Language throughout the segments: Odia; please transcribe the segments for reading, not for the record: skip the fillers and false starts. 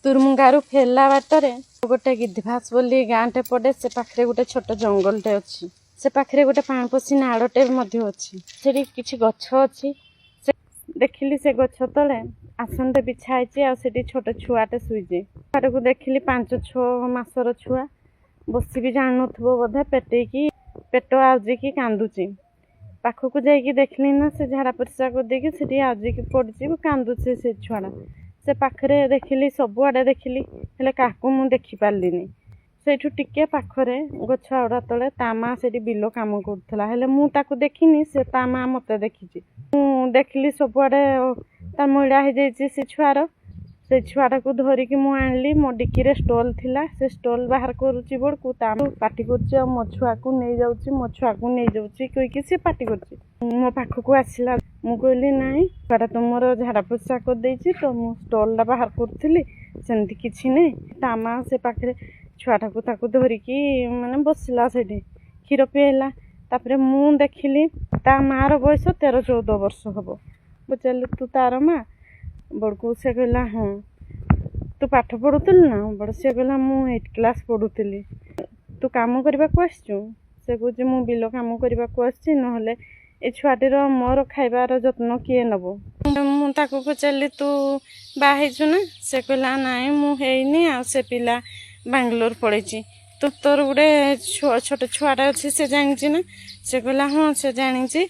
ତୁରୁମୁଙ୍ଗାରୁ ଫେରିଲା ବାଟରେ ଗୋଟେ ଗିଧିବାସ ବୋଲି ଗାଁଟେ ପଡ଼େ। ସେ ପାଖରେ ଗୋଟେ ଛୋଟ ଜଙ୍ଗଲଟେ ଅଛି। ସେ ପାଖରେ ଗୋଟେ ପାଣିପୋଷି ନାଳଟେ ମଧ୍ୟ ଅଛି। ସେଠି କିଛି ଗଛ ଅଛି। ସେ ଦେଖିଲି, ସେ ଗଛ ତଳେ ଆସନଟେ ବିଛା ହେଇଛି ଆଉ ସେଠି ଛୋଟ ଛୁଆଟେ ଶୋଇଛି। ଛୁଆଟାକୁ ଦେଖିଲି, 5-6 ମାସର ଛୁଆ, ବସି ବି ଜାଣିନଥିବ ବୋଧେ। ପେଟେଇକି, ପେଟ ଆଉଜିକି କାନ୍ଦୁଛି। ପାଖକୁ ଯାଇକି ଦେଖିଲି ନା, ସେ ଝାଡ଼ା ପରିସ୍ରା କରିଦେଇକି ସେଠି ଆଉଜିକି ପଡ଼ିଛି, କାନ୍ଦୁଛି ସେ ଛୁଆଟା। ସେ ପାଖରେ ଦେଖିଲି, ସବୁଆଡ଼େ ଦେଖିଲି, ହେଲେ କାହାକୁ ମୁଁ ଦେଖିପାରିଲିନି। ସେଇଠୁ ଟିକେ ପାଖରେ ଗଛ ଆଉଡ଼ା ତଳେ ତା ମା ସେଠି ବିଲ କାମ କରୁଥିଲା। ହେଲେ ମୁଁ ତାକୁ ଦେଖିନି, ସେ ତା ମା ମୋତେ ଦେଖିଛି। ମୁଁ ଦେଖିଲି, ସବୁଆଡ଼େ ତା ମଇଳା ହେଇଯାଇଛି ସେ ଛୁଆର। ସେ ଛୁଆଟାକୁ ଧରିକି ମୁଁ ଆଣିଲି। ମୋ ଡିକିରେ ଷ୍ଟୋଲ୍ ଥିଲା। ସେ ଷ୍ଟୋଲ୍ ବାହାର କରୁଛି ବେଳକୁ ତା ପାଟି କରୁଛି ଆଉ ମୋ ଛୁଆକୁ ନେଇଯାଉଛି, ମୋ ଛୁଆକୁ ନେଇଯାଉଛି କହିକି ସେ ପାଟି କରୁଛି। ମୋ ପାଖକୁ ଆସିଲା। ମୁଁ କହିଲି, ନାଇଁ, ଛୁଆଟା ତୁମର ଝାଡ଼ା ପରିସ୍ରା କରିଦେଇଛି ତ, ମୁଁ ଷ୍ଟୋଲ୍ଟା ବାହାର କରୁଥିଲି, ସେମିତି କିଛି ନାହିଁ। ତା ମା ସେ ପାଖରେ ଛୁଆଟାକୁ ତାକୁ ଧରିକି ମାନେ ବସିଲା, ସେଠି କ୍ଷୀର ପିଆଇଲା। ତାପରେ ମୁଁ ଦେଖିଲି, ତା ମାଆର ବୟସ 13-14 ବର୍ଷ ହବ। ପଚାରିଲି, ତୁ ତାର ମା ବଡ଼କୁ? ସେ କହିଲା, ହଁ। ତୁ ପାଠ ପଢ଼ୁଥିଲୁ ନା ବଡ଼? ସେ କହିଲା, ମୁଁ ଏଇଟ୍ କ୍ଲାସ୍ ପଢ଼ୁଥିଲି। ତୁ କାମ କରିବାକୁ ଆସିଛୁ? ସେ କହୁଛି, ମୁଁ ବିଲ କାମ କରିବାକୁ ଆସିଛି, ନହେଲେ ଏ ଛୁଆଟିର ମୋର ଖାଇବାର ଯତ୍ନ କିଏ ନେବ? ମୁଁ ତାକୁ ପଚାରିଲି, ତୁ ବାହା ହେଇଛୁ ନା? ସେ କହିଲା, ନାଇଁ, ମୁଁ ହେଇନି ଆଉ ସେ ପିଲା ବାଙ୍ଗଲୋର ପଳେଇଛି। ତ ତୋର ଗୋଟେ ଛୋଟ ଛୁଆଟା ଅଛି, ସେ ଜାଣିଛି ନା? ସେ କହିଲା, ହଁ, ସେ ଜାଣିଛି।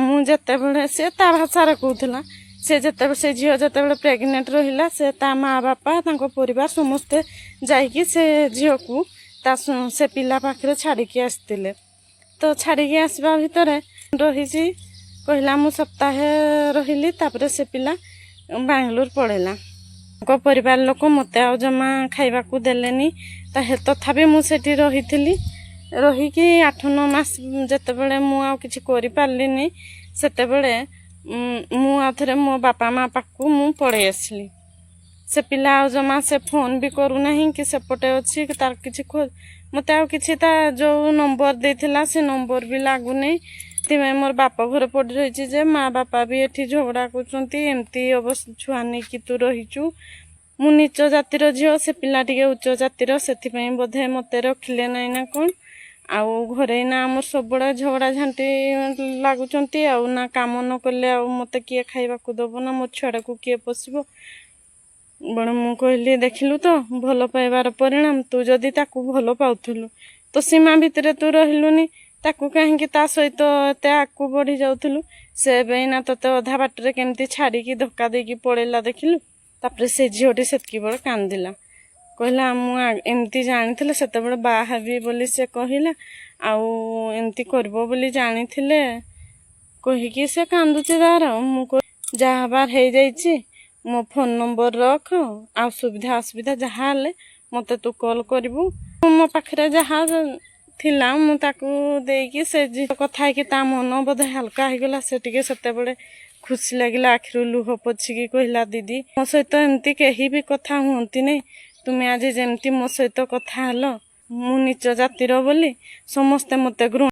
ମୁଁ ଯେତେବେଳେ, ସେ ତା ଭାଷାରେ କହୁଥିଲା, ସେ ଯେତେବେଳେ, ସେ ଝିଅ ଯେତେବେଳେ ପ୍ରେଗନେଣ୍ଟ ରହିଲା, ସେ ତା ମା ବାପା, ତାଙ୍କ ପରିବାର ସମସ୍ତେ ଯାଇକି ସେ ଝିଅକୁ ତା ସେ ପିଲା ପାଖରେ ଛାଡ଼ିକି ଆସିଥିଲେ। ତ ଛାଡ଼ିକି ଆସିବା ଭିତରେ ରହିଛି, କହିଲା, ମୁଁ ସପ୍ତାହେ ରହିଲି, ତାପରେ ସେ ପିଲା ବାଙ୍ଗଲୋର ପଳେଇଲା। ତାଙ୍କ ପରିବାର ଲୋକ ମୋତେ ଆଉ ଜମା ଖାଇବାକୁ ଦେଲେନି। ତଥାପି ମୁଁ ସେଠି ରହିଥିଲି। ରହିକି 8-9 ମାସ ଯେତେବେଳେ ମୁଁ ଆଉ କିଛି କରିପାରିଲିନି, ସେତେବେଳେ ମୁଁ ଆଉ ଥରେ ମୋ ବାପା ମା ପାଖକୁ ମୁଁ ପଳେଇ ଆସିଲି। ସେ ପିଲା ଆଉ ଜମା ସେ ଫୋନ୍ ବି କରୁନାହିଁ କି ସେପଟେ ଅଛି କି ତାର କିଛି ଖୋଜ ମୋତେ ଆଉ କିଛି, ତା ଯେଉଁ ନମ୍ବର ଦେଇଥିଲା, ସେ ନମ୍ବର ବି ଲାଗୁନି। ସେଥିପାଇଁ ମୋର ବାପ ଘରେ ପଡ଼ି ରହିଛି ଯେ ମା ବାପା ବି ଏଠି ଝଗଡ଼ା କରୁଛନ୍ତି, ଏମିତି ଅବସ୍ଥା, ଛୁଆ ନେଇକି ତୁ ରହିଛୁ। ମୁଁ ନୀଚ ଜାତିର ଝିଅ, ସେ ପିଲା ଟିକେ ଉଚ୍ଚ ଜାତିର, ସେଥିପାଇଁ ବୋଧେ ମୋତେ ରଖିଲେ ନାହିଁ ନା କ'ଣ। ଆଉ ଘରେ ନା ଆମର ସବୁବେଳେ ଝଗଡ଼ା ଝାଣ୍ଟି ଲାଗୁଛନ୍ତି। ଆଉ ନା କାମ ନ କଲେ ଆଉ ମୋତେ କିଏ ଖାଇବାକୁ ଦେବ ନା ମୋ ଛୁଆଟାକୁ କିଏ ପୋଷିବ? ବଡ଼ ମୁଁ କହିଲି, ଦେଖିଲୁ ତ ଭଲ ପାଇବାର ପରିଣାମ। ତୁ ଯଦି ତାକୁ ଭଲ ପାଉଥିଲୁ ତ ସୀମା ଭିତରେ ତୁ ରହିଲୁନି, ତାକୁ କାହିଁକି ତା ସହିତ ଏତେ ଆଗକୁ ବଢ଼ି ଯାଉଥିଲୁ? ସେ ଏବେ ଏଇନା ତୋତେ ଅଧା ବାଟରେ କେମିତି ଛାଡ଼ିକି ଧୋକା ଦେଇକି ପଳେଇଲା, ଦେଖିଲୁ। ତାପରେ ସେ ଝିଅଟି ସେତିକି ବେଳେ କାନ୍ଦିଲା। କହିଲା, ମୁଁ ଏମିତି ଜାଣିଥିଲେ ସେତେବେଳେ ବାହା ହେବି ବୋଲି ସେ କହିଲା, ଆଉ ଏମିତି କରିବ ବୋଲି ଜାଣିଥିଲେ କହିକି ସେ କାନ୍ଦୁଛି ତାର। ମୁଁ ଯାହା ହେବାର ହେଇଯାଇଛି, ମୋ ଫୋନ୍ ନମ୍ବର ରଖ, ଆଉ ସୁବିଧା ଅସୁବିଧା ଯାହା ହେଲେ ମୋତେ ତୁ କଲ୍ କରିବୁ। ମୋ ପାଖରେ ଯାହା ଥିଲା ମୁଁ ତାକୁ ଦେଇକି ସେ ଝିଅ କଥା ହେଇକି ତା ମନ ବୋଧେ ହାଲକା ହେଇଗଲା। ସେ ଟିକେ ସେତେବେଳେ ଖୁସି ଲାଗିଲା। ଆଖିରୁ ଲୁହ ପୋଛିକି କହିଲା, ଦିଦି, ମୋ ସହିତ ଏମିତି କେହି ବି କଥା ହୁଅନ୍ତିନି, ତୁମେ ଆଜି ଯେମିତି ମୋ ସହିତ କଥା ହେଲ। ମୁଁ ନୀଚ ଜାତିର ବୋଲି ସମସ୍ତେ ମୋତେ ଘୃଣା